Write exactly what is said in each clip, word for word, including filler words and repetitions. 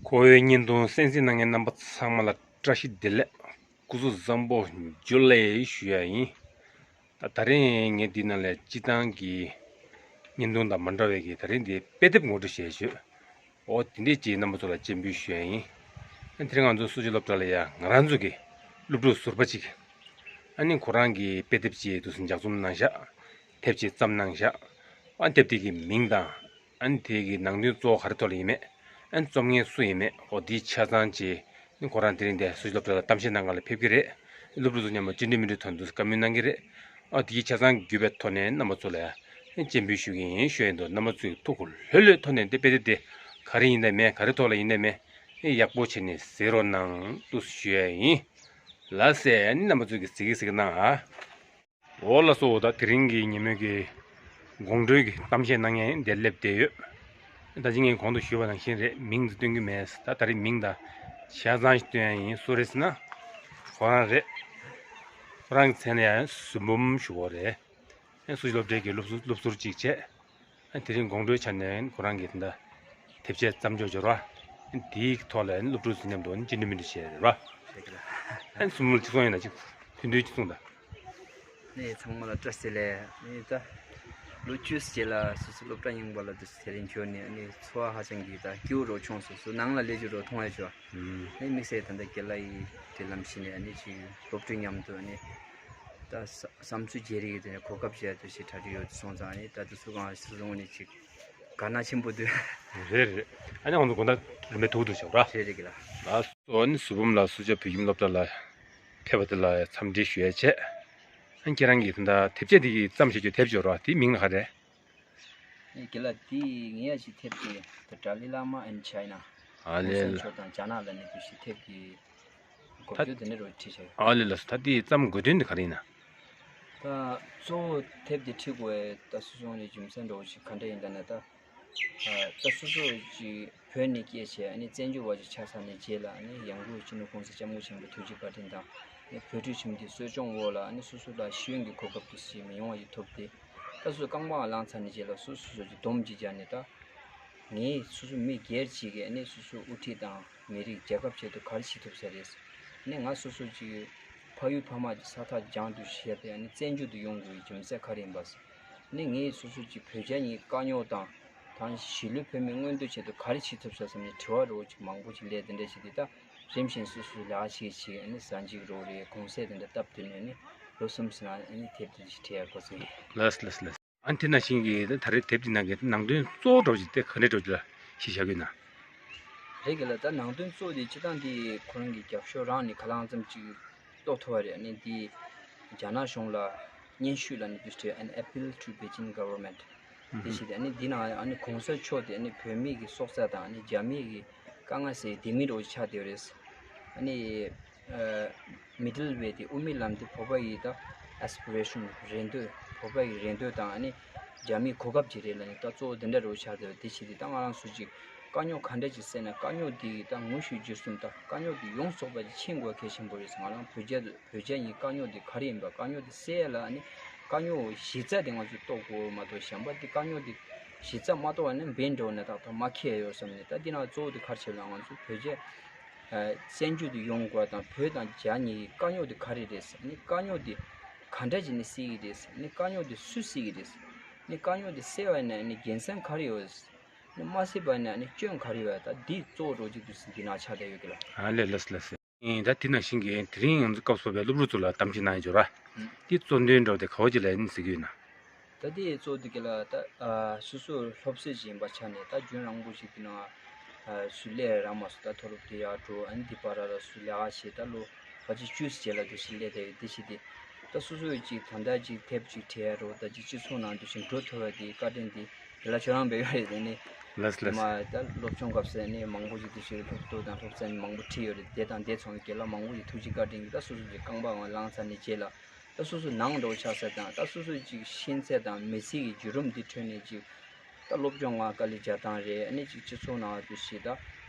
ཁོ་བོའི་བརྙན་ཐུང་གསན་གཟིགས་གནང་མཁན་རྣམ་པ་ཚང་མ་ལ་བཀྲ་ཤིས་བདེ་ལེགས། སྐུ་གཟུགས་བཟང་པོ། འཇུ་ལེ་ཞུ་ཡ་ཡིན། ད་ད་རིང་ངས་འདི་ནང་ལ་སྤྱི་བཏང་གི་བརྙན་ཐུང་དང་མ་འདྲ་བའི་གི་ད་རིང་འདི་དཔེ་དེབ་ངོ་སྤྲོད་བྱས་ཡོད། འོ་དེ་འདྲས་ཀྱིས་རྣམ་པ་ཚོ་ལ་སྤྱན་འབུལ་ཞུ་ཡ་ཡིན། ཨ་དེ་རིང་ང་ཚོ་སུ་ཇི་སློབ་གྲྭ་ལ་ཡ་ང་རང་ཚོ་གི་སློབ་ཕྲུག་ཟུར་པ་ཅིག་ཨ་ནི་ཁོ་རང་གི་དཔེ་དེབ་ཅིག་དུས་སུ་ལྗགས་རྩོམ་གནང་ཤག་དེབ་ཅིག་བརྩམས་གནང་ཤག་ཨ་དེབ་དེ་གི་མིང་དང་། ཨ་ནི་དེ་གི་ནང་དོན་གཙོ་བོ་ག་རེ་ཐོག་ལ་ཡིན་མེད། ཨ་ནི་རྩོམ་མཁན་སུ་ཡིན་མེད། འོ་དེའི་ཆ་ཚང་ཅིག་ནི་ཁོ་རང་དེ་རིང་འདིར་སུ་ཇི་སློབ་གྲྭ་ལ་གཏམ་བཤད་གནང་ག་ལ་ཕེབས་ཀྱི་རེད། སློབ་ཕྲུག་ཚོ་མཉམ་དུ་བཅར་འདྲི་མི་འདྲི་ཐོག་ཏུ་བཀའ་མོལ་གནང་གི་རེད། ཨ་དེའི་ཆ་ཚང་བརྒྱུད་པའི་ཐོག་ནས་རྣམ་པ་ཚོ་ལ་ཡང་སྤྱན་འབུལ་ཞུ་གི་ཡིན་ཞུ་ཡ་ཡིན། འདུག་རྣམ་པ་ཚོས་ཐུགས་ཁུར་ལྷོད་ལྷོད་ཐོག་ནས་འདི་དཔེ་དེབ་དེ་ག་རེ་ཡིན་དང་མེད། ག་རེ་ཐོག་ལ་ཡིན་དང་མེད། ཡག་པོ་བྱས་ནས་གཟིགས་རོགས་གནང་འདུག་ཞུ་ཡ་ཡིན། ལགས་སེ། རྣམ་པ་ཚོས་ཀྱིས་གཟིགས་གི་གཟིགས་གནང་ཨ། འོ་ལགས་སོ། ད་དེ་རིང་གི་ཉིན་མོའི་གི་དགོང་དྲོའི་གི་གཏམ་བཤད་གནང་མཁན་འདིར་སླེབས་བསྡད་ཡོད། ད་ཅི་ངས་གོང་དུ་ཞུས་པ་ནང་བཞིན་རེད། མིང་འདི་སྟོན་གྱི་མེད། ད་ད་རེས་མིང་ད་ཆ་ཚང་ཞིག་སྟོན་ཡ་ཡིན། སུ་རེད་ཟེར་ན་ཁོ་རང་རེད། ཁོ་རང་གི་མཚན་ལ་ཡང་ཟུར་འབུམ་ཞུ་གི་རེད། ཨེ་སུ་ཇི་སློབ་གྲྭའི་གི་སློབ་ཟུར་སློབ་ཟུར་ཅིག་བྱས། ཨ་དེ་རིང་དགོང་དྲོའི་ཆ་ནས་ཁོ་རང་གིས་ད་དེབ་ཆ་བརྩམས་ཆོག་འབྱོར་བ། ཨ་དེའི་ཐོག་ལ་སློབ་ཕྲུག་ཚོ་མཉམ་དུ་བཅར་འདྲི་མི་འདྲི་བྱས་རེད་བ། ཨ་སུ་མོ་ལ་ཅིག་གསུང་ཡིན་ན་ཅིག་ཐུང་ཐུང་ཅིག་གསུང་དང་། ནས་ཚང་མ་ལ་བཀྲ་ཤིས་བདེ་ལེགས། ནས་ད་ལོ་བཅུ་རྗེས་ལ་སོ་སོ་སློབ་གྲྭ་རྙིང་པ་ལ་དུ་དེ་རིང་འབྱོར་ནས་ནས་ཚོར་བ་ཧ་ཅང་གི་ད་སྐྱིད་པོ་རོ་བྱུང་། སོ་སོ་ནང་ལ་སླེབས་རྒྱུ་རོ་མཐོང་ཡ་བྱུང་། ནས་དམིགས་བསལ་ད་ལྟ་རྒན་ལགས་ཡི་དྲིན་ལམ་ཞིག་ནས་ནས་ཅིག་སློབ་ཕྲུག་མཉམ་དུ་ནས། ད་ས་བསམ་ཚུལ་བརྗེ་རེས་ཀྱི་དེ་ནས་གོ་སྐབས་བྱས་ཏེ་ཞིག་གྲ་སྒྲིག་ཡོད་དེ་སོང་ཙང་ནི་ད་དུ་སུ་གང་སུ་བཟུང་ནས་ཅིག་དགའ་སྣང་ཆེན་པོ་འདུག་རེད་རེད། ཨ་ནི་ང་ཚོ་དགོང་དག་རིམ་པས་ཐུག་ཐུག་བྱ་བ་ར། རེད་རེད་གི་ལ། ལགས་སོ། ཨ་ནི་ཟུར་འབུམ་ལགས་སུ་ཇཱ་བོད་ཁྱིམ་སློབ་གྲྭ་ལ་ཕེབས་པ་དེ་ལ་འཚམས་འདྲི་ཞུ་ཡ་བྱས། ཨ་ནི་ཁྱེད་རང་གིས་ད་ལྟ་དེབ་ཆ་དེ་གི་བརྩམས་བཞག་རྒྱུ་དེབ་འབྱོར་བ་དེའི་མིང་ལ་ག་རེ། ཨེ་རྒན་ལགས། དེ་ངས་ཡ་ཅིག་དེབ་དེ་The Dalai Lama and China། ཨ་ལེ་ལགས། གོང་ས་མཆོག་དང་རྒྱ་ནག་ལ་ནི་དུ་ཞིག་དེབ་ཀྱི་འགོ་ད་བརྗོད་དེ་འདྲ་རུ་ཁྲིད་བྱས་ཡོད། ཨ་ལེ་ལགས་སོ། ད་དེ་བརྩམས་དགོས་དོན་དེ་ག་རེ་ཡིན་ན། ད་གཙོ་བོ་དེབ་དེ་ཁྲིད་དགོས་ད་སུ་སོང་ནས་རྒྱུ་མཚན་འདྲ་བོ་ཞིག་ག་འདྲ་ཡིན་ད་ན་ད། ད་སོ་སོ་ཅིག་བོད་ནས་སྐྱེས་བྱས་ཨ་ནི་བཙན་བྱོལ་བ་ཅིག་ཆགས་ཚར་ནས་རྗེས་ལ་ཨ་ནི་ཡང་སྒོས་སྤྱི་ནོར་༸གོང་ས་༸སྐྱབས་མགོན་ཆེན་པོའི་ཐུགས་རྗེ་བཀའ་དྲིན་དང་ཨ་ནི་བོད་ཕྲུག་ཁྱིམ་སྡེའི་གསོ་སྐྱོང་འོག་ལ་ཨ་ནི་སོ་སོ་ལ་ཤེས་ཡོན་གྱི་གོ་སྐབས་དེ་ཞིག་མི་ཡོང་བ་ཞིག་ཐོབ་སྟེ། ད་སོ་སོ་རྐང་པ་ལངས་ཚར་ནས་རྗེས་ལ་སོ་སོ་སོ་ཀྱི་སྡོམ་གཅིག་སྦྱར་ནས་ད། ངས་སོ་སོ་མི་སྒེར་གཅིག་གིས་ཨ་ནི་སོ་སོའི་དབུ་ཁྲིད་དང་མི་རིགས་རྒྱལ་ཁབ་ཆེད་དུ་ག་རེ་བྱེད་ཐུབ་ས་རེད། ཨ་ནི་ང་སོ་སོ་ཅིག་ཕ་ཡུལ་ཕ་མ་ཅིག་ས་ཐག་རྒྱང་དུ་བཞག་སྟེ་ཨ་ནི་བཙན་བྱོལ་དུ་ཡོང་དགོས་པའི་རྒྱུ་མཚན་ག་རེ་ཡིན་པ། ཨ་ནི་ངས་སོ་སོ་ཅིག་བོད་རྒྱ་གཉིས་དཀའ་རྙོག་དང་དང་གཞིས་ལུས་བོད་མིའི་མངོན་འདོད་ཆེད་དུ་ག་རེ་བྱེད་ཐུབ་ས་བསམ་ནས་དྲི་བ་རོ་ཅིག་མང་པོ་ཅིག་སླེབས་དེ་འདྲ་བྱས་ཏེ་ད། རིམ་བཞིན་སོ་སོའི་ལས་ཀ་བྱེད་བྱེད་ཨ་ནི་ཟ་འཇིགས་རོགས་རེད་གུང་སེང་དེ་འདྲ་སྟབས་བསྟུན་ནས་ཨ་ནི་ལོ་གསུམ་ཙམ་ཨ་ནི་དེབ་དེ་ཞིག་བྲིས་ཡ་འགོ་བཙུགས་ཡིན། ལགས་ལགས་ལགས། ཨ་ནི་དེ་ནང་བཞིན་གྱི་ད་རེས་དེབ་དེ་ནང་གི་ནང་དོན་གཙོ་བོ་འདྲ་བོ་ཞིག་དེ་ག་འདྲ་འདྲ་བོ་ཞིག་ལ་ཞིག་བཞག་གི་ཡོད་ན། རེད་གི་ལ། ད་ནང་དོན་གཙོ་བོ་དེ་སྤྱི་བཏང་དེ་ཁོ་རང་གི་རྒྱབ་ཤོག་རང་ནས་ག་ལ་ཙམ་ཅིག་རྟོགས་ཐུབ་པ་རེད། ཨ་ནི་དེ་རྒྱ་ནག་གཞུང་ལ་སྙན་ཞུ་ལ་ནི་དུས་སྤྲད་ཨ་ནི་Appeal to Beijing Government། དེ་བཞིན་དེ་ཨ་ནི་འདི་ནང་ཨ་ནི་གོང་ས་མཆོག་དེ་ཨ་ནི་བོད་མི་གི་སྲོག་རྩ་དང་ཨ་ནི་རྒྱ་མི་གི་དཀའ་ངལ་སེལ་བའི་སྡེ་མི་འདྲ་བོ་ཆགས་བསྡད་ཡོད་རེད། ཨ་ནི་Middle Way དེ་དབུ་མའི་ལམ་དེ་བོད་པ་ཡི་ད་Aspiration རེ་འདོད་བོད་པ་ཡི་རེ་འདོད་དང་ཨ་ནི་རྒྱ་མིའི་གོ་སྐབས་ཅིག་རེད་ལབ་ནས་ད་གཙོ་བོ་འདི་འདྲ་འདྲ་བོ་ཆགས་བསྡད་ཡོད། དེ་བཞིན་དེ་ད་ང་རང་ཚོ་ཅིག་དཀའ་རྙོག་ག་འདྲ་ཅིག་སེལ་ན་དཀའ་རྙོག་དེ་ད་ངོ་བཤུས་བརྗོད་གསུམ་ད་དཀའ་རྙོག་དེ་ཡོངས་རྫོགས་པ་ཅིག་མཁྱེན་དགོས་གལ་ཆེན་པོ་རེད། ང་རང་བོད་རྒྱ་བོད་རྒྱ་གཉིས་དཀའ་རྙོག་དེ་ག་རེ་ཡིན་པ། དཀའ་རྙོག་དེ་སེལ་ཡ་ལ་ཨ་ནི་དཀའ་རྙོག་གཞི་རྩ་དེ་ང་ཚོས་རྟོགས་དགོས་མ་གཏོགས་གཞན་པ་དེ་དཀའ་རྙོག་དེ་གཞི་རྩ་མ་རྟོགས་པ་ནི་འབེན་འགྲོ་ནས་ཏག་ཏག་མ་འཁེལ་ཡོད་བསམ་ནས། ད་འདི་ནང་གཙོ་བོ་དེ་ག་རེ་བྱས་ལ་ང་ཚོ་བོད་རྒྱ་བཙན་བྱོལ་དུ་ཡོང་དགོས་དང་བོད་དང་རྒྱ་གཉིས་ཀྱི་དཀའ་རྙོག་དེ་ག་རེ་རེད། ཨ་ནི་དཀའ་རྙོག་དེ་ག་འདྲ་བྱས་ནས་སེལ་གྱི་རེད། ཨ་ནི་དཀའ་རྙོག་དེ་སུས་སེལ་གྱི་རེད། ཨ་ནི་དཀའ་རྙོག་དེ་སེལ་བ་ཡིན་ན་ཨ་ནི་དགེ་མཚན་ག་རེ་ཡོད། ཨ་ནི་མ་སེལ་བ་ཡིན་ན་ཨ་ནི་སྐྱོན་ག་རེ་ཡོད། ད་འདི་གཙོ་བོ་འདྲ་བོ་ཅིག་འདི་ནང་ཆགས་བསྡད་ཡོད་ཀྱི་ལ། ཨ་ལས་ལགས་ལགས། ཨིན། ད་དེ་ནང་བཞིན་གྱི་དེ་རིང་ང་ཚོ་སྐབས་སུ་བབས་པའི་སློབ་ཕྲུག་ཚོ་ལ་གཏམ་བཤད་གནང་ཡ་འབྱོར་བ། ཨུ། དེ་གཙོ་དོན་འདྲ་བོ་དེ་ག་བ་ཅིག་ལ་ཡིན་ཟེར་གྱི་ཡོད་ན། ད་དེ་གཙོ་བོ་དེ་ག་ལ་ད་ཨ་སོ་སོ་སློབ་གསོས་ཡིན་པ་ཆ་ནས་ད་རྒྱུན་རིང་པོ་ཞིག་གི་ནང་ཨ་སུ་ལས་རང་མ་སུ་ད་མཐོ་སློབ་དེ་ཡར་འགྲོ་ཨ་ནི་དེ་བར་ལ་སུ་ལས་ཨ་ཞེ་ད་ལོ་ཕལ་ཆེར་བཅུ་ཙམ་རྗེས་ལ་དུ་ཞིག་སླེབས་བསྡད་ཡོད། དེ་ཞིག་དེ་ད་སོ་སོ་ཅིག་ད་ལྟ་ཅིག་དེབ་ཅིག་བྲིས་ཡ་རོ་ད་ཅིག་སྤྱི་ཚོགས་ནང་དུ་ཞིག་འགྲོ་ཐུབ་པ་དེ་བཀའ་དྲིན་དེ། དེ་ལ་ཁྱོད་རང་འབད་ཡོད་རེད་དེ་ནི། ལགས་ལགས། མ་ད་སློབ་སྦྱོང་སྐབས་སུ་ནི་མང་པོ་ཞིག་དུ་ཞིག་སློབ་ཕྲུག་དང་སློབ་ཚན་མང་པོ་ཁྲིད་ཡོད་རེད། དེ་དང་དེ་ཚོང་གི་དགེ་ལགས་མང་པོ་ཞིག་ཐུགས་རྗེ་བཀའ་དྲིན་གྱིས་ད་སོ་སོ་ཅིག་རྐང་པ་ངོ་ལངས་ཚར་ནས་རྗེས་ལ་ད་སོ་སོ་ནང་འགྲོ་ཆགས་ས་དང་ད་སོ་སོ་ཅིག་ཤེས་ཚད་དང་མི་ཚེ་གི་བརྒྱུད་རིམ་འདི་ཁྲོད་ནས་ཅིག་ད་སློབ་སྦྱོང་ང་དཀའ་ལས་རྒྱག་སྟངས་རེད། ཨ་ནི་ཅིག་སྤྱི་ཚོགས་ནང་དུ་ཞིག་ད་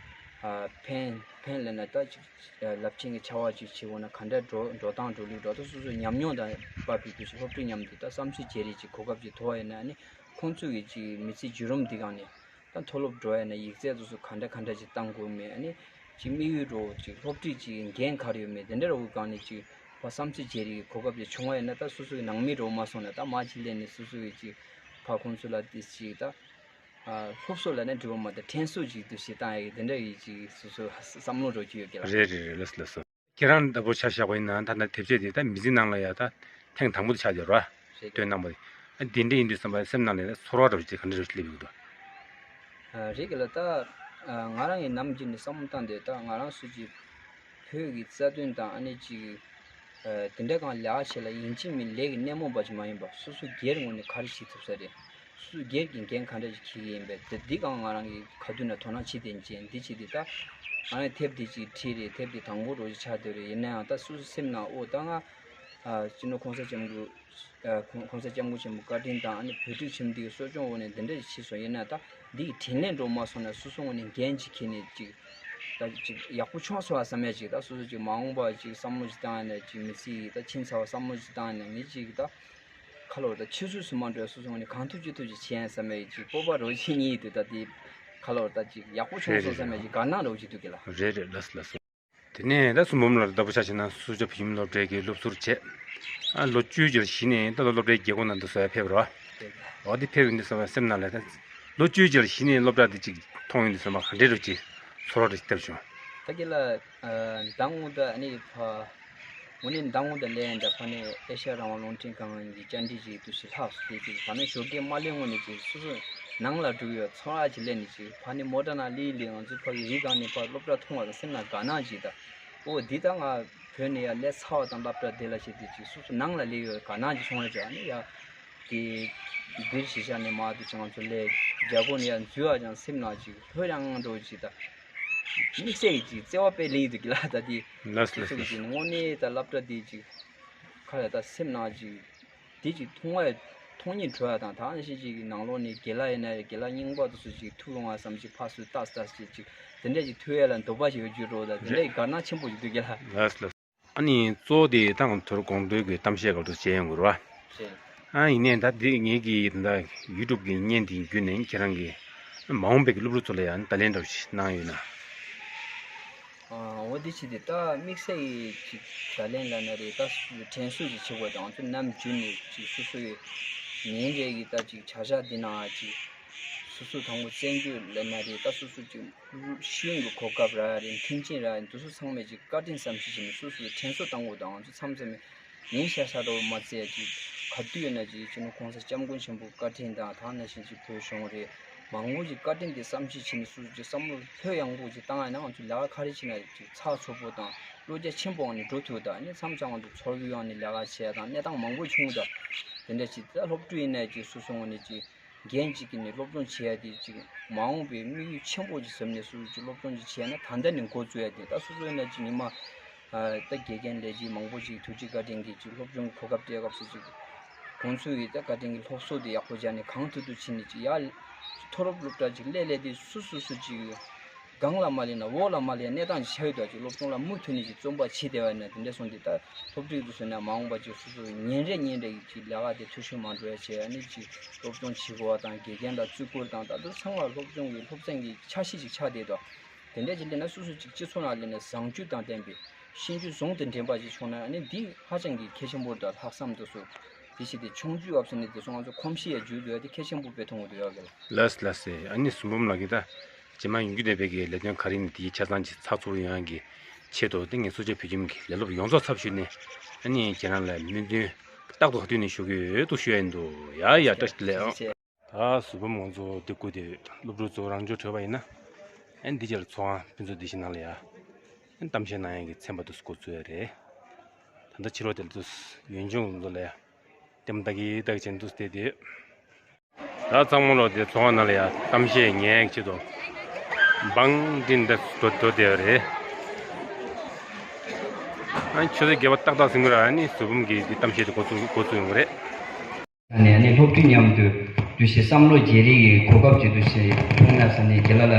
ཕན་ཕན་ལས་ན་ད་ཅིག་རླབས་ཆེན་གྱི་བྱ་བ་ཅིག་བྱེད་འོང་ན་ག་འདྲ་འགྲོ་འགྲོ་སྟངས་འགྲོ་ལུགས་འགྲོ་ད་སོ་སོ་ཉམས་མྱོང་དང་བབས་པའི་དུ་ཞིག་སློབ་ཕྲུག་མཉམ་དུ་ད་བསམ་ཚུལ་བརྗེ་རེས་ཅིག་གོ་སྐབས་ཅིག་ཐོབ་པ་ཡིན་ན་ཨ་ནི། ཁོང་ཚོ་གི་ཅིག་མི་ཚེ་བརྒྱུད་རིམ་འདི་སྒང་ནས་ ད་མཐོ་སློབ་འགྲོ་ཡ་ན་ཡིག་ཚད་དེ་ཚོ་ག་འདྲ་ག་འདྲ་ཅིག་བཏང་དགོས་མེད། ཨ་ནི་ཅིག་དམིགས་ཡུལ་འགྲོ་ཅིག་སློབ་ཁྲིད་ཅིག་འགན་ག་རེ་ཡོད་མེད་དེ་འདྲ་རོ་གང་ནས་ཅིག་ཕ་བསམ་ཚུལ་བརྗེ་རེས་ཀྱི་གོ་སྐབས་ཅིག་བྱུང་བ་ཡིན་ན། ད་སོ་སོ་གི་ནང་མི་འགྲོ་མ་སོང་ན་ད་མ་ཅིག་སླེབས་ནས་སོ་སོ་གི་ཅིག་ཕ་ཁོང་ཚོ་ལ་དེ་ཅིག་ད་ཨ་སློབ་གསོ་ལ་ནས་འགྲོ་བ་མ་ད་དྲན་གསོ་ཅིག་ཏུ་ཞིག་བཏང་ཡ་གི་དེ་འདྲ་ཡི་ཅིག་སོ་སོ་བསམ་བློ་འགྲོ་གི་ཡོད་ཀྱི་ལ། རེད་རེད་རེད། ལགས་སོ་ལགས་སོ། ཁྱེད་རང་ལྟ་བུ་ཆ་བཞག་པ་ཡིན་ན་ད་ལྟ་དེབ་ཆས་དེ་ད་མི་ཚེ་ནང་ལ་ཡ་ད་ཐེངས་དང་པོ་དེ་ཆགས་བསྡད་རོ། རེད། སྟོན་གནང་པ་དེ། ཨ་དེ་འདྲ་ཡིན་དུས་ཙམ་པ་སེམས་ནང་ལ་ཡ་ཚོར་བ་འདྲ་བོ་ཅིག་ག་འདྲ་རེ་སླེབས་ཡོད་འདུག་ཨ་རེད་གི་ལ། ད་ཨ་ང་རང་གི་ནམ་རྒྱུན་ནས་བསམ་བློ་བཏང་དེ་ད་ང་རང་སུ་ཅིག་བོད་ཀྱི་རྩ་དོན་དང་ཨ་ནི་ཅིག་ཨ་དེ་འདྲ་གང་ལེགས་བྱེད་ལ་ཡིན་གཅིག་མིན་ལས་ཀྱི་སྣེ་མོ་པ་ཅིག་མ་ཡིན་པ་སོ་སོ་སྒེར་ངོས་ནས་ག་རེ་བྱེད་ཐུབ་ས་རེད། སུ་སྒེར་གྱི་འགན་ག་འདྲ་ཞིག་འཁྱེར་གྱི་ཡིན་པས་དེ་འདི་གང་ང་རང་གི་ག་དུས་ན་དོ་སྣང་བྱེད་དེ་ཅན་འདི་བྱེད་དེ་ད་ང་རང་དེབ་འདི་ཅིག་བྲིས་རེད། དེབ་འདི་དང་པོ་རོ་ཞིག་ཆགས་བསྡད་རེད། ཡིན་ན་ཡང་ད་སུ་སེམས་ནང་ཨོ་ད་ང་ཨ་སྤྱི་ནོར་གོང་ས་སྐྱབས་མགོན་ཨ་གོང་གོང་ས་སྐྱབས་མགོན་ཆེན་པོ་བཀའ་དྲིན་དང་ཨ་ནི་བོད་ཕྲུག་ཁྱིམ་སྡེའི་གསོ་སྐྱོང་འོག་ནས་འདི་འདྲ་ཞིག་བྱས་སོང་། ཡིན་ན་ད་འདི་ཡི་དྲིན་ལན་འགྲོ་མ་སོང་ན་སུ་སུ་ངོས་ནས་འགན་ཅིག་འཁྱེར་ནས་ཅིག་ད་ཅིག་ཡག་པོ་བྱུང་སོང་བ་བསམ་ཡ་ཅིག་ད་སོ་སོ་ཅིག་མ་འོངས་པ་ཅིག་བསམ་བློ་ཅིག་བཏང་ཡ་ན་ཅིག་མི་ཚེ་ཡི་ད་ཕྱིན་ཚར་བ་བསམ་བློ་ཅིག་བཏང་ཡ་ན་ངས་ཅིག་ད། ཁ་ལོར་ད་ཆུད་ཟོས་སུ་མ་འགྲོ་སོ་སོ་ནས་གང་ཐུབ་ཅི་ཐུབ་ཅིག་བྱེད་ཡ་བསམ་པའི་ཅིག་སྤོབས་པ་རོ་ཆེ་གཉིས་དུ་ད་དེ་ཁ་ལོར་ད་ཅིག་ཡག་པོ་བྱུང་སོང་བསམ་པའི་ཅིག་དགའ་སྣང་རོ་ཅིག་འདུག་གི་ལ། རེད་རེད། ལགས་སོ་ལགས་སོ། དེ་ནས་ད་གསུང་འབུམ་ལགས་ལྟ་བུ་ཆ་བཞག་ན་སུ་ཇོ་བོད་ཁྱིམ་སློབ་གྲྭའི་གི་སློབ་ཟུར་བྱས། ཨ་ལོ་བཅུའི་རྗེས་ལ་གཞི་ནས་ད་ལོ་སློབ་གྲྭའི་རྒྱལ་སྒོ་ནང་དུ་བཟོ་ཡ་ཕེབས་རོ། འོ་དེ་ཕེབས་ཡོང་དུས་ཙམ་པ་སེམས་ནང་ལ་ད་ལོ་བཅུའི་རྗེས་ལ་གཞི་ནས་སློབ་གྲྭ་དེ་ཅིག་མཐོང་ཡོང་དུས་ཙམ་པ་ག་འདྲའི་རོ་ཅིག་ཚོར་བ་རེ་ཞིག་བཏབ་བྱུང་། ད་གི་ལ། ཨ་མདང་དགོང་དག་ཨ་ནི་ཕ། དངོས་གནས་མདང་དགོང་དག་ལས་ཡིན་ད་ཕ་ནས་ཨེ་ཤ་ཡ་རང་དབང་རླུང་འཕྲིན་ཁང་གི་བཅར་འདྲི་ཞིག་ཏུ་ཞིག་ལྷག་སུ་དེ་ཅིག་ཕ་ནས་ཞོགས་ཀས་མ་སླེབས་སྔོན་ནས་ཅིག་སོ་སོ་ནང་ལ་འགྲོ་གི་ཡོད་ཚོར་བ་ཅིག་སླེབས་ནས་ཅིག་ཕ་ནས་མོ་ཊ་ནང་སླེབས་སླེབས་ང་ཚོ་ཕ་གི་རི་སྒང་ནས་ཕ་སློབ་གྲྭ་མཐོང་བ་དང་སེམས་ནང་དགའ་སྣང་ཅིག་ད། ཨོ་འདི་ད་ང་བོད་ནས་ཡར་སླེབས་ཚར་བ་དང་སློབ་གྲྭ་དེ་ལ་ཞིག་དེ་ཅིག་སོ་སོ་ནང་ལ་སླེབས་ཡོད་དགའ་སྣང་ཅིག་བྱུང་བ་ཅིག་ཨ་ནི་ཡ། དེ་འདིར་གཞིས་ཆགས་ནས་མར་དུ་ཅིག་ང་ཚོ་སླེབས་རྒྱ་སྒོ་ནས་ཡར་འཛུལ་བ་ཅང་སེམས་ནང་ཅིག་ལྷོད་ཡང་འགྲོ་ཅིག་ད། དམིགས་བསལ་གྱི་ཅིག་བརྩེ་བ་དཔེ་ལེན་གྱི་འདུག་གི་ལ་ད་དེ། ལགས་སོ་ལགས་སོ། ཅིག་དངོས་གནས་ད་སློབ་གྲྭ་དེ་ཅིག་ཁ་ལ་ད་སེམས་ནང་ཅིག་དེ་ཅིག་མཐོང་བ་མཐོང་སྙིང་བྲོ་བ་དང་ད་ནང་བཞིན་ཅིག་ནང་ལོགས་ནས་དགེ་ལགས་ཡིན་ན་དགེ་ལགས་རྙིང་པ་དེ་ཚོ་ཅིག་ཐུག་ལོང་བ་བསམ་ཅིག་ཕར་ཚུར་ལྟ་ལྟ་ཅིག་ཅིག་དེ་འདྲ་ཅིག་ཐུག་ཡ་ལ་འདོད་པ་ཞིག་ཡོད་རྒྱུ་འགྲོ་ད་དེ་འདྲ་ཡི་དགའ་སྣང་ཆེན་པོ་ཞིག་འདུག་གི་ལ། ལགས་སོ་ལགས་སོ། ཨ་ནི་གཙོ་བོ་དེ་ད་ང་ཚོར་དགོངས་དོན་གྱི་གཏམ་བཤད་སྐབས་སུ་བྱས་ཡོང་དགོས་རེད་བ། རེད། ཨ་ཡིན་ནའི་ད་འདི་ངེད་ཀྱི་ད་ཡུ་ཊུབ་ཀྱི་བརྙན་དེ་བརྒྱུད་ནས་ཁྱེད་རང་གིས་མ་འོངས་པའི་སློབ་ཕྲུག་ཚོ་ལ་ཡང་བརྡ་ལན་འདྲ་བོ་ཞིག་གནང་ཡོད་ན། ཨ་འོ་འདི་བྱས་ཏེ་ད་དམིགས་བསལ་གྱི་ཅིག་བརྡ་ལན་ལབ་ན་རེད། ད་དྲན་གསོ་ཅིག་བྱེད་དགོས་དང་ང་ཚོ་ནམ་རྒྱུན་ནས་ཅིག་སོ་སོའི་ཉིན་རེ་གི་ད་ཅིག་བྱ་གཞག་འདི་ནང་ཅིག་སོ་སོ་དང་པོ་བཙན་བྱོལ་ལབ་ན་རེད། ད་སོ་སོ་ཅིག་ཤེས་ཡོན་གྱི་གོ་སྐབས་རག་རེད། མཐུན་རྐྱེན་རག་རེད། འདི་ཚོ་ཚང་མས་ཅིག་བཀའ་དྲིན་བསམ་ཤེས་བྱས་ནས་སོ་སོ་དྲན་གསོ་བཏང་དགོས་དང་ང་ཚོ་མཚམས་མཚམས་ཉིན་ཤར་ཤར་འགྲོ་བ་མ་ཚད་ཅིག་ག་དུས་ཡོད་ན་ཅིག་སྤྱི་ནོར་གོང་ས་སྐྱབས་མགོན་ཆེན་པོའི་བཀའ་དྲིན་དང་ད་ནང་བཞིན་ཅིག་བོད་གཞུང་རེད། མང་པོ་ཅིག་བཀའ་དྲིན་དེ་བསམ་ཤེས་བྱས་ནས་སོ་སོ་ཅིག་བསམ་བློ་ལྷོད་ཡངས་པོ་ཅིག་བཏང་ཡ་ན་ང་ཚོ་ལས་ཀ་ག་རེ་བྱེད་ན་ཅིག་ཚགས་ཚུད་པོ་དང་བློ་རྒྱ་ཆེན་པོ་ངང་ནས་འགྲོ་ཐུབ་དང་ཨ་ནི་མཚམས་མཚམས་ང་ཚོ་ཚོར་གི་ཡོང་ནས་ལས་ཀ་བྱས་དང་གནས་སྟངས་མང་པོ་བྱུང་དང་དེ་འདྲ་ཅིག་ད་སློབ་ཕྲུག་ཡིན་ན་ཅིག་སོ་སོ་ངོས་ནས་ཅིག་འགན་གཅིག་གིས་ནི་སློབ་སྦྱོང་བྱེད་ཡ་དེ་ཅིག་མ་འོངས་པའི་དམིགས་ཡུལ་ཆེན་པོ་ཅིག་ཟབ་ནས་སུ་ཅིག་སློབ་སྦྱོང་ཅིག་བྱས་ན་ད་ལྟ་ནས་འགོ་བཙུགས་ཡ་དེ་ད་སོ་སོ་ཡིན་ན་ཅིག་ཉི་མ་ཨ་ད་དགེ་རྒན་ལས་བྱེད་མང་པོ་ཅིག་ཐུགས་རྗེ་བཀའ་དྲིན་གྱིས་ཅིག་སློབ་སྦྱོང་གི་གོ་སྐབས་སྤྲད་སྐབས་སུ་ཅིག་ཁོང་ཚོས་ཡི་ད་བཀའ་དྲིན་གྱི་སློབ་གསོ་དེ་ཡག་པོ་སྦྱར་ནས་གང་ཐུབ་ཐུབ་བྱས་ནས་ཅིག་ཡར་མཐོ་སློབ་སློབ་གྲྭ་ཅིག་སླེབས་སླེབས་དུས་སུ་སུ་སུ་ཅིག་སྒང་ལ་མ་སླེབས་ན་འོག་ལ་མ་སླེབས་གནས་སྟངས་ཅིག་ཆགས་ཡོད་དོ། ཅིག་སློབ་སྦྱོང་ལ་མུ་མཐུད་ནས་ཅིག་བརྩོན་པ་བྱེད་བསྡད་པ་ཡིན་ན་དེ་འདྲ་སོང་དུས་ད་སློབ་ཕྲུག་ཚོ་ཟེར་ན་མ་འོངས་པ་ཅིག་སོ་སོ་ཉིན་རེ་ཉིན་རེ་ཡི་ཅིག་ལས་ཀ་དེ་འཐུས་ཤོར་མ་འགྲོ་ཡ་བྱས་ཨ་ནི་ཅིག་སློབ་སྦྱོང་བྱེད་དགོས་པ་དང་དགེ་རྒན་ལ་བརྩི་བཀུར་དང་ད་དུང་ཚང་མ་སློབ་སྦྱོང་གི་སློབ་ཚན་གྱི་ཆ་ཤས་ཅིག་ཆགས་བསྡད་དོ། དེ་འདྲ་ཅིག་སླེབས་ན་སོ་སོ་ཅིག་སྤྱི་ཚོགས་ནང་སླེབས་ན་བཟང་སྤྱོད་དང་ལྡན་པའི་ཤེས་འཇོན་ཟུང་དུ་འབྲེལ་བ་ཅིག་བྱུང་ན་ཨ་ནི་འདི་ཧ་ཅང་གི་གལ་ཆེན་པོ་རེད། ད་ལྷག་བསམ་དེ་ཚོ་དེ་བྱས་ཏེ་ཆུང་ཆུང་བབས་ཟེར་ནས་དེ་ཚོ་ང་ཚོ་གོམས་གཤིས་ཡ་འཇུག་འདུག་ཡ་དེ་གལ་ཆེན་པོ་དཔེ་མཐོང་གི་འདུག་ཡ་གི་ལ། ལགས་ལགས་སེ། ཨ་ནི་གསུང་འབུམ་ལགས་ཀྱིས་ད་རྗེས་མ་ཡོང་རྒྱུ་བསྡད་པའི་གི་ལས་དོན་ག་རེ་ནི་དེའི་ཆ་ཚང་ཅིག་ཚགས་ཚུད་ཡོང་ཡ་གི་ཆེད་དུ་དེ་ངས་གཙོ་ཆེ་བོད་ཁྱིམ་གྱི་ལས་སློབ་ཡོངས་རྫོགས་ཚབ་ཞུས་ནས་ཨ་ནི་ཁྱེད་རང་ལ་སྨོན་འདུན་རྟག་ཏུ་ག་དུས་ནས་ཞུ་གི་ཡོད་འདུག་ཞུ་ཡ་ཡིན་འདུག་ཡ་ཡ་བཀྲ་ཤིས་བདེ་ལེགས། ད་གཟུ་བུམ་ང་ཚོ་འདི་སྐུ་དེ་སློབ་ཕྲུག་ཚོ་རང་འཇོག་གྲོལ་བ་ཡིན་ན་ཨ་ནི་འདི་རྗེས་ལ་ཚོགས་ཁང་ཕུན་ཚོགས་བདེ་ཆེན་ནང་ལ་ཡ་ཨ་ནི་གཏམ་བཤད་གནང་ཡ་གི་ཚན་པ་དུ་འགོ་བཙུགས་ཡ་རེད། ད་ལྟ་ཕྱི་ལོགས་དེ་ལ་དུ་ཡུལ་ལྗོངས་ཚོ་ལ་ཡ་ལྟད་མོ་ལྟ་གི་ལྟ་གི་བྱས་འདུག་བལྟས་དུས། ད་ཚང་མ་ལོག་དེ་ཚོང་ཁང་ནང་ལ་ཡ་གཏམ་བཤད་ཉན་ཆེད་དུ་བང་སྒྲིག་འདི་འགྲོ་འགྲོ་བསྡད་ཡོད་རེད། ཨ་ནི་ཆུ་ཚོད་བརྒྱད་པ་ཏག་ཏག་ཟིན་གི་ར་ཨ་ནི་གཟུ་བུམ་གྱི་འདི་གཏམ་བཤད་དེ་འགོ་ཚུགས་འགོ་ཚུགས་ཡོང་གི་རེད། ཨ་ནི་ཨ་ནི་སློབ་ཕྲུག་མཉམ་དུ་འདུ་ཤེས་བསམ་བློ་བརྗེ་རེས་ཀྱི་གོ་སྐབས་ཅིག་འདུ་ཤེས་བྱུང་ན་ཟེར་ནས་རྒན་ལགས་ལ་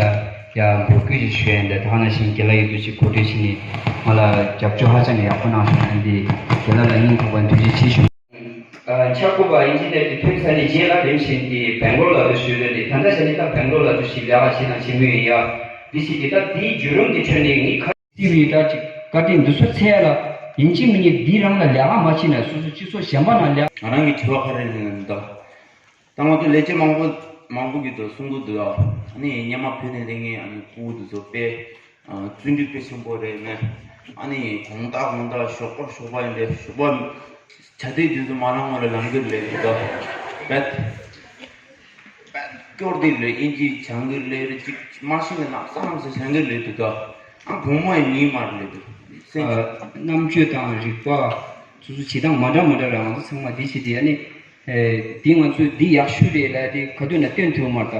ཡ་འབོད་སྐུལ་ཅིག་ཞུ་ཡ་འདི་ད་ག་ནང་བཞིན་རྒན་ལགས་ཡིན་འདུ་ཤེས་གོ་སྒྲིག་བྱས་ནས་ང་ལ་རྒྱབ་སྐྱོར་ཧ་ཅང་གི་ཡག་པོ་གནང་སོང་། ཨ་ནི་རྒན་ལགས་ལ་སྙིང་ཐག་པ་ནས་ཐུགས་རྗེ་ཆེ་ཞུ། ཆག་སྒོ་པ་ཨིན་ཇི་ནེར་དེ་ཐོན་ཚར་ནས་རྗེས་ལ་རིམ་བཞིན་དེ་སྦེང་ལོར་ལ་དུ་བཞུགས་རེད་དེ། ད་ལྟ་བྱས་ནས་ད་སྦེང་ལོར་ལ་དུ་ཞིག་ལས་ཀ་བྱེད་དང་བྱེད་མུས་ཡིན་ཡ། འདི་ཞིག་གི་ད་དེའི་བརྒྱུད་རིམ་དེ་ཁྲོད་ནས་ངའི་ཁ་ཅིག་ཡིན། ད་ཅིག་བཀའ་དྲིན་འདི་ཚོ་འཚལ་ལ་ཡིན་གཅིག་མིན་གཅིག་འདི་རང་ལ་ལས་ཀ་མ་བྱེད་ན་སོ་སོ་སྤྱི་ཚོགས་གཞན་པ་ནང་ལས། ང་རང་གི་དྲི་བ་ག་རེ་ཡིན་ན་ད། ད་ང་ཚོ་ལས་བྱེད་མང་པོ་མང་པོ་གི་ཚོ་གསུང་གི་འདུག་ཨ། ཨ་ནི་སྔོན་མ་བོད་ནས་སླེབས་མཁན་ཨ་ནི་ཕྲུ་གུ་དེ་ཚོ་དཔེ་ཨ་བརྩོན་འགྲུས་དཔེ་ཆེན་པོ་རེད་མེད། ཨ་ནི་དགོང་དག་དགོང་དག་ཞོགས་པ་ཞོགས་པ་ཡིན་པས་ཞོགས་པ་བྱ་དེ་དུས་ཚོད་མ་ལངས་སྔོན་ལ་ལངས་གི་རེད་འདུག་ཨ། དཔེ་དཔེ་སྐྱོར་དེ་རེད། ཨིན་ཇི་སྦྱང་གི་རེད། ཅིག་མ་ཤེས་ན་ལམ་སང་ལམ་སང་སྦྱང་གི་རེད་འདུག་ཨ། ཨ་དགོང་མོ་ཡང་ཉིན་མར་སླེབས་འདུག་སེམས། ཨ་རྣམ་དཔྱོད་དང་རིག་པ་སོ་སོ་བྱེད་སྟངས་མ་འདྲ་མ་འདྲ་རེད། ང་ཚོ་ཚང་མ་འདི་བྱེད་དེ་ཨ་ནི། ཨེ། འདི་ང་ཚོས་འདི་ཡག་ཤོས་རེད་ལབ་དེ་ག་དུས་ན་སྟོན་ཐུབ་མ་རེད་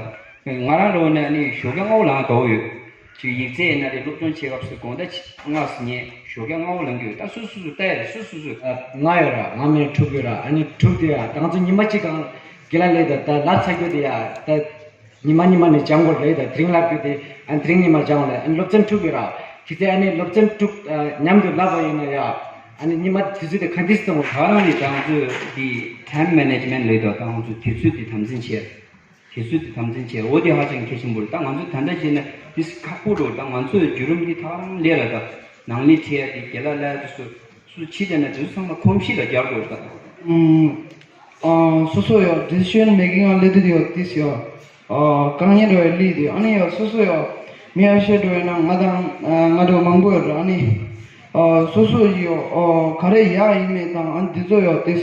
ད། ང་རང་ལོ་ན་ནི་ཞོགས་ཀ་སྔ་པོ་ལངས་དགའ་བོ་ཡོད། ཅིག་ཡིག་ཚད་ཡིན་ན་རེད། སློབ་སྦྱོང་བྱེད་སྐབས་སུ་དགོང་དག་ཕྱི་སྔ་སུ་ཉལ་ཞོགས་ཀ་སྔ་པོ་ལངས་ཀྱི་ཡོད། ད་སུ་སུ་སུ་ལྟ་ཡ་རེད། སུ་སུ་སུ། ང་ཡོད་ར། ང་མིན་ཕྲུ་གུ་ར། ཨ་ནི་ཕྲུ་གུ་དེ་ཡ་ད་ང་ཚོ་ཉི་མ་གཅིག་གང་དགེ་ལགས་ལས་ད་ད་ལར་ཚ་རྒྱུ་དེ་ཡ་ད། ཉི་མ་ཉི་མ་ནས་སྦྱང་དགོས་རེད་ད། དེ་རིང་ལབ་རྒྱུ་དེ་ཨ་དེ་རིང་ཉི་མ་སྦྱང་དགོས་རེད། ཨ་སློབ་ཚན་དྲུག་ཡོད་ར། གལ་སྲིད་ཨ་ནི་སློབ་ཚན་དྲུག་ཨ་མཉམ་དུ་བསླབ་པ་ཡིན་ན་ཡ། ཨ་ནི་ཉི་མ་དུས་ཚོད་དེ་ག་འདྲས་གཏོང་དགོས། ད་རང་གི་ང་ཚོས་འདི་time management ལབ་དུས་ད་ང་ཚོ་དུས་ཚོད་དེ་དམ་འཛིན་བྱས། དུས་ཚོད་དེ་དམ་འཛིན་བྱས། འོ་དེ་ཧ་ཅང་གལ་ཆེན་པོ་རེད། ད་ང་ཚོས་ད་ལྟ་བྱས་ན་འདི་ཁག་པོ་འགྲོ། ད་ང་ཚོས་བརྒྱུད་རིམ་འདི་ད་རང་ལས་ལ་ད་ནང་མི་ཁྲིད་ཡ་དེ་དགེ་ལགས་ལ་དེ་ཚོ་སུ་ཕྱི་དེ་ན་དེ་ཚོ་ཚང་མ་གོམས་གཤིས་ལ་སྦྱར་དགོས་རེད་ད། ཨུམ། ཨ་སོ་སོ་ཡོད་decision making ཨ་ལས་དུས་ཡོད་དེ་ཡོད། ཨ་དཀའ་ངལ་འགྲོ་བའི་ལས་དེ་ཨ་ནི་ཡོད་སོ་སོ་ཡོད། མི་ཨ་ཤེས་འགྲོ་བའི་ནང་ང་དང་ང་འགྲོ་མང་པོ་ཡོད་ར། ཨ་ནི་ཨ་སོ་སོ་ཡོད་ཨ་ག་རེ་ཡག་ཡིན་མེད་དང་ཨ་ནི་དེ་ཚོ་ཡོད་དེ་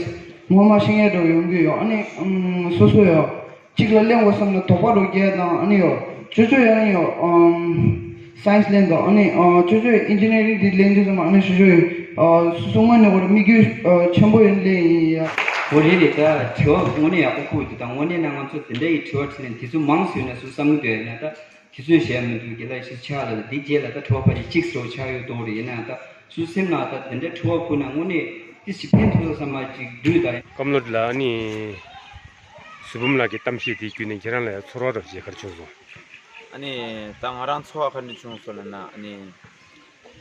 ངོ་མ་ཤེས་ངེས་འགྲོ་ཡོང་གི་ཡོད། ཨ་ནི་ཨུམ་སོ་སོ་ཡོད། གཅིག་ལ་གླེང་དགོས་བསམ་ན་དོགས་པ་རུ་རྒྱག་དང་ཨ་ནི་ཡོད། ཅོ་ཅོ་ཡང་ཡོད། ཨམ་science ལེན་དང་ཨ་ནི་ཨ་ཅོ་ཅོ་engineering འདི་ལེན་དུས་ཙམ་ཨ་ནི་ཞུ་ཞུ་ཡོད། ཨ་སོ་སོ་དངོས་གནས་ཁོ་རང་དམིགས་ཡུལ་ཨ་ཆེན་པོ་ཡིན་ལེ་ཡིན་ཡ། འོ་རེད་རེད། ད་དྲི་བ་དངོས་གནས་ཡག་པོ་ཁུག་འདུག་ད་དངོས་གནས་ན་ང་ཚོ་དེ་འདྲ་ཡི་དྲི་བ་དྲིས་ནས་དེ་ཚོ་མང་སུ་ཡོད་ན་སུ་བསམ་གི་འདུག་ཡིན་ན་ད་དེ་ཚོས་བཤད་མི་འདུག་དགེ་ལགས་ཤིག་ཆགས་ལ་འདི་རྗེས་ལ་ད་དྲི་བ་ཕལ་ཆེར་གཅིག་སོ་ཆགས་ཡོད་དོ་རེད། ཡིན་ན་ད། སུའི་སེམས་ནང་ད་དེ་འདྲའི་དྲི་བ་ཕུལ་ན་དངོས་གནས་ཏི་ཞིག་ཕན་ཐོགས་བསམ་པ་ཅིག་འདུག་ད། སྐམ་ལོ་ལ་ནི་གཟུ་བུམ་ལགས་ཀྱི་གཏམ་བཤད་དེའི་བརྒྱུད་ནས་ཁྱེད་རང་ལ་ཚོར་བ་རབ་ཅིག་ག་རེ་བྱུང་སོང་། ཨ་ནི་ད་ང་རང་ཚོར་བ་ག་འདྲ་བྱུང་སོང་ལབ་ན། ཨ་ནི་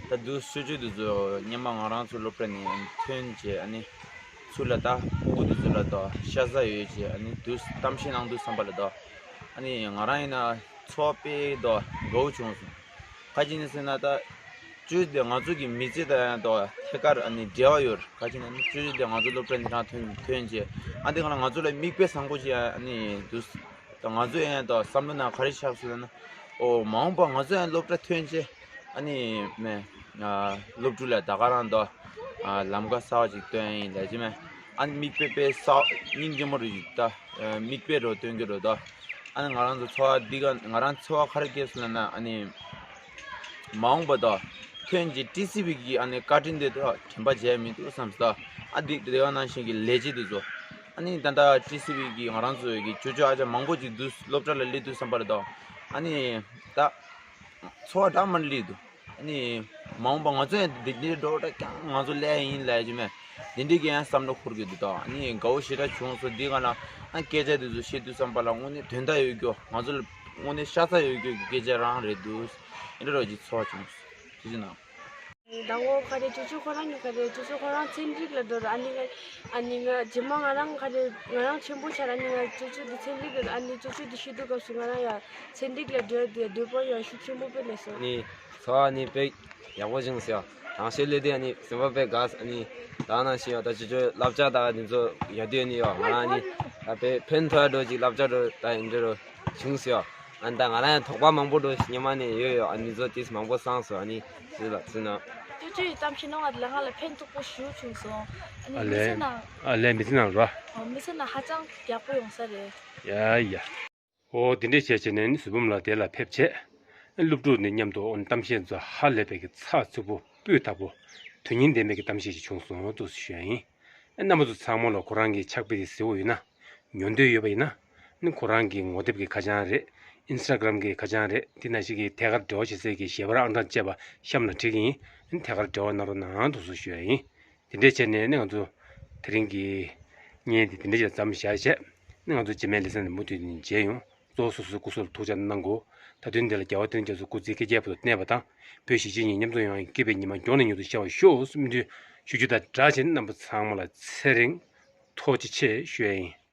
ད་དུ་སོ་ཅོ་དུ་ཚོ་སྔོན་མ་ང་རང་ཚོ་སློབ་གྲྭ་ནས་ཐོན་རྗེས་ཨ་ནི་ཚུར་ལ་ད་ཕྲུ་གུ་དུ་ཚོ་ལ་ད་ཤ་ཚ་ཡོད་རྗེས་ཨ་ནི་དུ་གཏམ་བཤད་གནང་དུས་བསམ་པ་ལ་ད་ཨ་ནི་ང་རང་ཡིན་ན། ཚོར་བ་དཔེ་དོ་དགའ་བོ་བྱུང་སོང་། ཁ་ཅིག་ནི་ཟེར་ན་ད། ཅོ་ཅོ་དེ་ང་ཚོ་གི་མི་ཚེ་དང་ཡང་དོ་ཐད་ཀར་ཨ་ནི་འབྲེལ་བ་ཡོད་རེད། ཁ་ཅིག་ནི་ཅོ་ཅོ་དེ་ང་ཚོ་སློབ་གྲྭ་འདི་རང་ཐོན་ཐོན་རྗེས་ཨ་འདི་ག་ལ་ང་ཚོ་ལ་མིག་དཔེ་བཟང་པོ་ཅིག་ཨ་ནི་འདུག་ད་ང་ཚོ་ཡང་དོ་བསམ་བློ་ནང་ག་རེ་ཆགས་སོང་ལབ་ན། ཨོ་མ་འོངས་པ་ང་ཚོ་ཡང་སློབ་གྲྭ་ཐོན་རྗེས་ཨ་ནི་མེ་ཨ་སློབ་ཕྲུག་ལ་ད་ག་རང་དོ་ཨ་ལམ་ཁ་གསར་བ་ཅིག་སྟོན་ཡིན་ལབ་ཀྱི་མེད། ཨ་ནི་མིག་དཔེ་དཔེ་གསར་སྙིང་རྗེ་མོ་རེད་ད། མིག་དཔེ་རོ་སྟོན་གྱི་རོ་ད། ཨ་ནི་ང་རང་ཚོ་ཚོར་བ་འདི་ག་ང་རང་ཚོར་བ་ག་རེ་སྐྱེས་སོང་ལབ་ན། ཨ་ནི་མ་འོངས་པ་ད་ཐོན་རྗེས་ཊི་སི་ཝི་གི་ཨ་ནི་བཀའ་དྲིན་དེ་ད་དྲན་པ་བརྗེད་མི་འདུག་བསམ་སོང་། ཨ་འདི་དེ་ག་ནང་བཞིན་གྱི་ལས་བྱེད་དེ་ཚོ་ཨ་ནི་ད་ལྟ་ཊི་སི་ཝི་གི་ང་རང་ཚོ་གི་ཅོ་ཅོ་ཨ་ཅག་མང་པོ་ཅིག་འདུག་སློབ་གྲྭ་ལ་སླེབས་དུས་བསམ་པ་ལ་ད་ཨ་ནི་ད། ཚོར་བ་འདྲ་མི་འདྲ་སླེབས་འདུག་ཨ་ནི་མ་འོངས་པ་ང་ཚོ་ཡང་འདི་འདྲའི་འགྲོ་གྲབས་ཀྱང་ང་ཚོ་སླེབས་ཡིན་ལབ་ཀྱི་མེད། འདི་འདྲའི་གི་ཡང་བསམ་བློ་འཁོར་གྱི་འདུག་ད་ཨ་ནི་དགའ་བོ་ཞེ་དྲག་བྱུང་སོང་། འདི་ག་ན་ཨ་སྐད་ཆ་འདི་ཚོ་བཤད་དུས་བསམ་པ་ལ་དངོས་གནས་དོན་དག་ཡོད་རྒྱུ། ང་ཚོ་ལ་དངོས་གནས་ཤ་ཚ་ཡོད་རྒྱུ་གི་སྐད་ཆ་རང་རེད་འདུག་འདི་འདྲ་རོ་ཅིག་ཚོར་བ་བྱུང་སོང་། ཐུགས་རྗེ་གནང་། ཟླ་ངོ་ག་རེ་ཅོ་ཅོ་ཁོ་རང་གི་ག་རེ་ཅོ་ཅོ་ཁོ་རང་ཚན་རིག་ལ་འགྲོ་ར། ཨ་ནི་ང་ཨ་ནི་ང་རྗེས་མ་ང་རང་ག་རེ་ང་རང་ཆེན་པོ་ཆགས་ར། ཨ་ནི་ང་ཅོ་ཅོ་འདི་ཚན་རིག་ལ་ཨ་ནི་ཅོ་ཅོ་འདི་ཤེས་དུས་སྐབས་སུ་ང་རང་ཡང་ཚན་རིག་ལ་འགྲོ་དེ་འདོད་པ་ཡང་ཤུགས་ཆེན་པོ་དཔེ་སླེབས་སོང་། ཨ་ནི་ཚོར་བ་ནི་དཔེ་ཡག་པོ་བྱུང་སོང་། དང་ཤོས་སླེབས་དུས་ཨ་ནི་སེམས་པ་དཔེ་དགའ་སོང་། ཨ་ནི་ད་ནང་བཞིན་ཡང་ད་ཅོ་ཅོ་བསླབ་བྱ་དང་འདི་ཚོ་ཡོད་དུས་ཨ་ནི་ཡང་ང་རང་ཨ་ནི་ད་དཔེ་ཕན་ཐོགས་འགྲོ་ཅིག་བསླབ་བྱ་འགྲོ་ད་ཡིན་འགྲོ་རུ་བྱུང་སོང་། ཨ་ནི་ད་ང་རང་ཡང་དོགས་པ་མང་པོ་འགྲོ་སྔོན་མ་ནས་ཡོད་ཡོད། ཨ་ནི་ཚོ་ཏིས་མང་པོ་སངས་སོང་། ཨ་ནི་ཅི་ལ་ཅི་ན། ཅོ་ཅོ་ཡི་གཏམ་བཤད་གནང་བ་ལ་ང་ལ་ཕན་ཐོགས་པོ་ཞེ་པོ་བྱུང་སོང་། ཨ་ནི་ཨ་མི་ཚེ་ལས་ནང་ཨ་ལས་མི་ཚེ་ནང་རོ། ཨོ་མི་ཚེ་ནང་ཧ་ཅང་ཡག་པོ་ཡོང་ས་རེད། ཡ་ཡ། ཨོ་དེ་འདྲས་བྱས་བྱས་ནས་ནི་གཟུ་བུམ་ལགས་དེ་ལ་ཕེབས་བྱས། སློབ་ཕྲུག་ནས་མཉམ་དུ་ཨོ་གཏམ་བཤད་ཚོ་ཧ་ལས་པའི་གི་ཚགས་ཚུད་པོ་སྤུས་དག་པོ་དོན་སྙིང་ལྡན་པའི་གི་གཏམ་བཤད་ཅིག་བྱུང་སོང་འདུག་ཞུ་ཡ་ཡིན། རྣམ་པ་ཚོ་ཚང་མ་ལ་ཁོ་རང་གི་ཕྱག་དཔེ་དེ་གཟིགས་པ་ཡོད་ན། ཉོ་འདོད་ཡོད་པ་ཡིན་ན། ནི་ཁོ་རང་གི་ངོ་དེབ་ཀྱི་ཁ་བྱང་རེད། ཨིན་སི་ཊ་གྷི་རམ་གྱི་ཁ་བྱང་རེད། དེ་ནང་བཞིན་གྱི་ཐད་ཀར་འབྲེལ་བ་བྱེད་སའི་གི་ཞལ་པར་ཨང་གྲངས་བཅས་པ་གཤམ་ལ་བྲིས་ཀྱི་ཡིན། ནི་ཐད་ཀར་འབྲེལ་བ་གནང་རོགས་གནང་དུ་སུ་ཞུ་ཡ་ཡིན། དེ་འདྲས་བྱས་ནས་ནི་ང་ཚོ་དེ་རིང་གི་བརྙན་དེ་དེ་འདྲས་བྱས་མཚམས་བཞག་བྱས། ནི་ང་ཚོ་རྗེས་མའི་ལེ་ཚན་དེ་མུ་མཐུད་ནས་མཇལ་ཡོང་། གཙོ་བོ་སོ་སོའི་སྐུ་གཟུགས་ལ་ཐུགས་ཅག་གནང་དགོས། མཐའ་དོན་འདི་ལ་རྒྱལ་བ་བསྟན་འཛིན་རྒྱ་མཚོ་སྐུ་ཚེ་བསྐལ་བརྒྱའི་བར་དུ་གནས་པ་དང་། བོད་གཞིས་བྱེས་གཉིས་མཉམ་འཛོམས་ཡོང་བའི་སྐྱིད་པའི་ཉི་མ་མགྱོགས་ནས་མྱུར་དུ་ཤར་བར་ཤོག་ཟེར་སྨོན་འདུན་ཞུ་རྒྱུ་དང་སྦྲགས་བྱས་ནས་རྣམ་པ་ཚང་མ་ལ་ཚེ་རིང་ ཐུགས་རྗེ་ཆེ་ཞུ་ཡ་ཡིན།